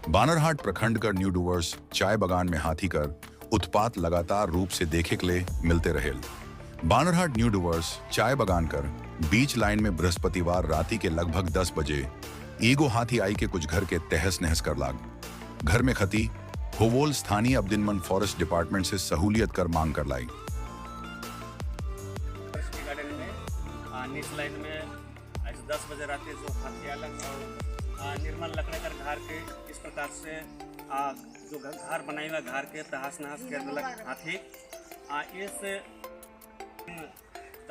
बानरहाट प्रखंड कर न्यू डुवर्स चाय बगान में हाथी कर उत्पात लगातार रूप से देखे के ले मिलते रहेल। बानरहाट न्यू डुवर्स चाय बगान कर बीच लाइन में बृहस्पतिवार राती के लगभग 10 बजे ईगो हाथी आई के कुछ घर के तहस नहस कर लाग। घर में खती होवोल स्थानीय अब्दिनमन फॉरेस्ट डिपार्टमेंट से सहूलियत कर मांग कर लाई। फॉरेस्ट गार्डन में नीच लाइन में आज 10 बजे रात के जो हाथी आलक और निर्मल लकड़े कर घर के इस प्रकार से जो घर बनाई हुआ घर के तहस नहस कर देलक हाथी। इस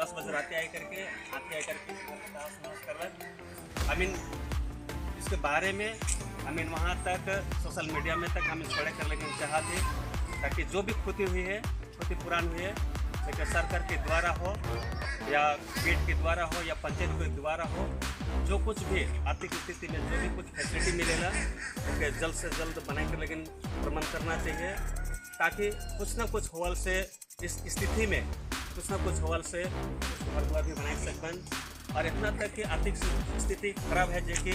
10 बजे रात आई करके हाथी आई करके घर के तहस नहस करलक। I mean इसके बारे में I mean वहाँ तक सोशल मीडिया में तक हम छोड़े कर लेकिन चाहते ताकि जो भी क्षति हुई है, क्षति पुरान हुई है, चाहे सरकार के द्वारा हो या गेट के द्वारा हो या पंचायत के द्वारा हो, जो कुछ भी आर्थिक स्थिति में जो भी कुछ फैसिलिटी मिलेगा ओके जल्द से जल्द बना कर लेकिन प्रबंध करना चाहिए ताकि कुछ ना कुछ होवल से इस स्थिति में कुछ ना कुछ होवल से घर द्वार भी बना सकन। और इतना तक कि आर्थिक स्थिति खराब है जे कि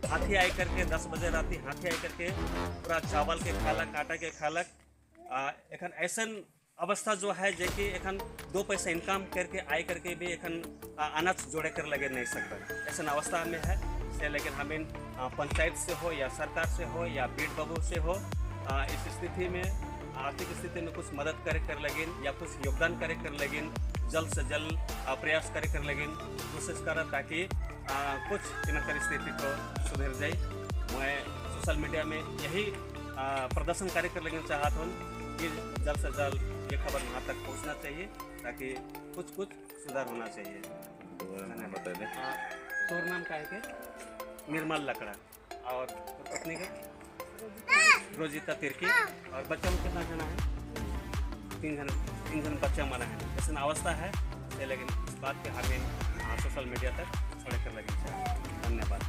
हाथी आई करके 10 बजे रात हाथी आई करके पूरा चावल के खालक, आटा के खालक। एखन ऐसन अवस्था जो है जे कि एखन 2 पैसा इनकम करके आय करके भी एखन अनाज जोड़े कर लगे नहीं सकता, ऐसा अवस्था में है से। लेकिन हमें पंचायत से हो या सरकार से हो या बीट बाबू से हो, इस स्थिति में आर्थिक स्थिति में कुछ मदद करे कर लगिन या कुछ योगदान करे कर लगिन, जल्द से जल्द प्रयास करे कर लगिन कोशिश कर ताकि कुछ इनकर स्थिति को सुधर जाए। मैं सोशल मीडिया में यही प्रदर्शन करे कर लगिन चाहत हूँ कि जल्द से जल्द ये खबर वहाँ तक पहुँचना चाहिए ताकि कुछ कुछ सुधार होना चाहिए। बता। तोर नाम का है के निर्मल लकड़ा और पत्नी का रोजिता तिर्की। और बच्चा में कितना जना है? 3 जन, 3 जन बच्चा माना है। ऐसा अवस्था है लेकिन इस बात के हमें सोशल मीडिया तक छोड़े कर लगे। धन्यवाद।